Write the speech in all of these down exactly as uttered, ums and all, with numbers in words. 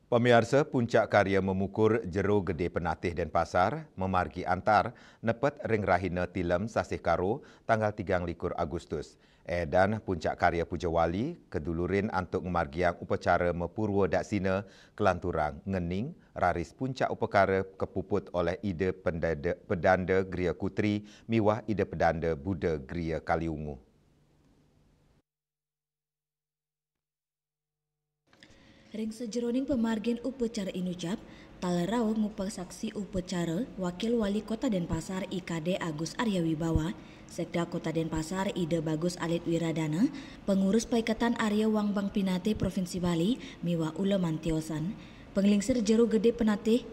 Pamiarsa, puncak karya mamukur Jero Gede Penatih Denpasar mamargi antar nepet ring rahina Tilem sasih Karo tanggal tigang likur Agustus. Edan puncak karya puja wali kadulurin antuk ngamargiang upacara mapurwa daksina kalanturang ngening raris puncak upakara kapuput oleh Ida Pendada-, Pedanda Griya Kutri miwah Ida Pedanda Buddha Griya Kaliwungu. Ring sajeroning pamargin upacara inucap, taler rauh ngupasaksi upacara Wakil Wali Kota Denpasar I K D Agus Arya Wibawa, Sekda Kota Denpasar Ida Bagus Alit Wiradana, Pengurus Paikatan Arya Wangbang Pinatih Provinsi Bali, miwah uleman tiosan. Panglingsir Jero Gede Penatih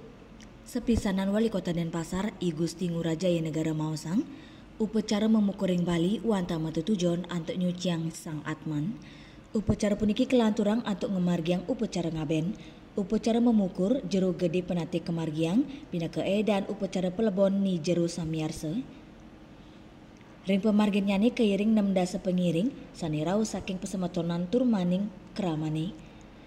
sapisanan Wali Kota Denpasar, I Gusti Ngurah Jaya Negara maosang, upacara mamukur ring Bali wantah matetujon antuk nyuciang Sang Atman. Upacara puniki kalanturang antuk ngamargiang upacara ngaben. Upacara mamukur Jero Gede Penatih kamargiang pinaka edan upacara palebon Ni Jero samiarsa. Ring pamarginnyane kairing nem dasa pangiring sane rauh saking pasemetonan tur maning kramane.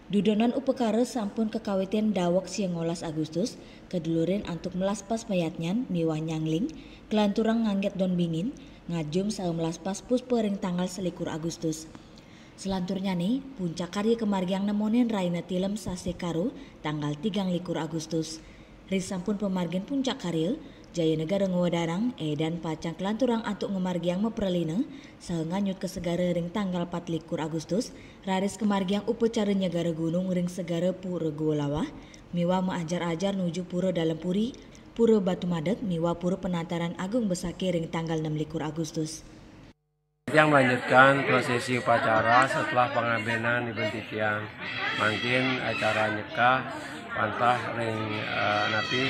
Dudonan upakara sampun kakawitin daweg siangolas Agustus, kadulurin antuk melaspas mayatnyan miwah nyangling, kalanturang ngangget don bingin, ngajum saha melaspas puspa ring tanggal selikur Agustus. Salanturnyane, puncak karya kamargiang nemonin rahina Tilem sasih Karo, tanggal tigang likur Agustus. Risampun pamargin puncak karya, Jaya Negara ngwedarang, edan pacang kalanturang antuk ngamargiang mapralina, saha nganyut ka segara ring tanggal pat likur Agustus, raris kamargiang upacara nyegara gunung ring segara Pura Goa Lawah, miwah maajar-ajar nuju Pura Dalem Puri, Pura Batu Madeg, miwah Pura Penataran Agung Besakih ring tanggal nem likur Agustus. Titiang melanjutkan prosesi upacara setelah pangabenan iban titiang. Mangkin acara nyekah wantah ring, eh, napi,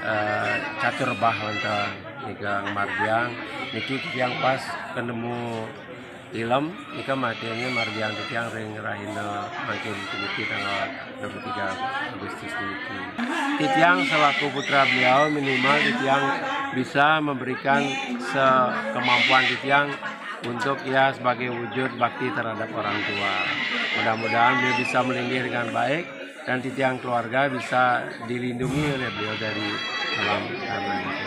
eh, catur rebah wantah nika ngamargiang. Niki titiang pas kanemu Tilem, nika mangkin margiang titiang ring rahina mangkin puniki tanggal dua puluh tiga Agustus niki. Titiang selaku putra beliau, minimal titiang bisa memberikan sekemampuan titiang untuk, ya, sebagai wujud bakti terhadap orang tua. Mudah-mudahan beliau bisa melinggih dengan baik dan titiang keluarga bisa dilindungi oleh beliau dari alam karma itu.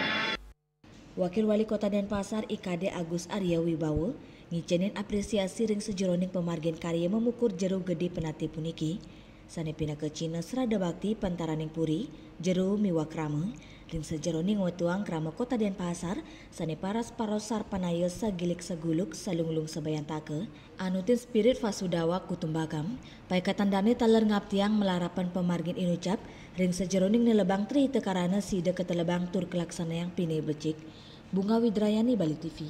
Wakil Wali Kota Denpasar I K D Agus Arya Wibawa ngicenin apresiasi ring sajeroning pamargin karya mamukur Jero Gede Penatih puniki, sane pinaka cihna sraddha bakti pantaraning puri, jero miwah krama, ring sajeroning wetuang krama Kota Denpasar, sane paras-paros sarpanaya sagilik saguluk salunglung sabayantaka, anutin spirit Vasudhaiva Kutumbakam, paikatan dane taler ngaptiang malarapan pamargin inucap, ring sajeroning nelebang Tri Hita Karana sida katelebang tur kalaksanayang pinih becik. Bunga Widrayani, Bali T V.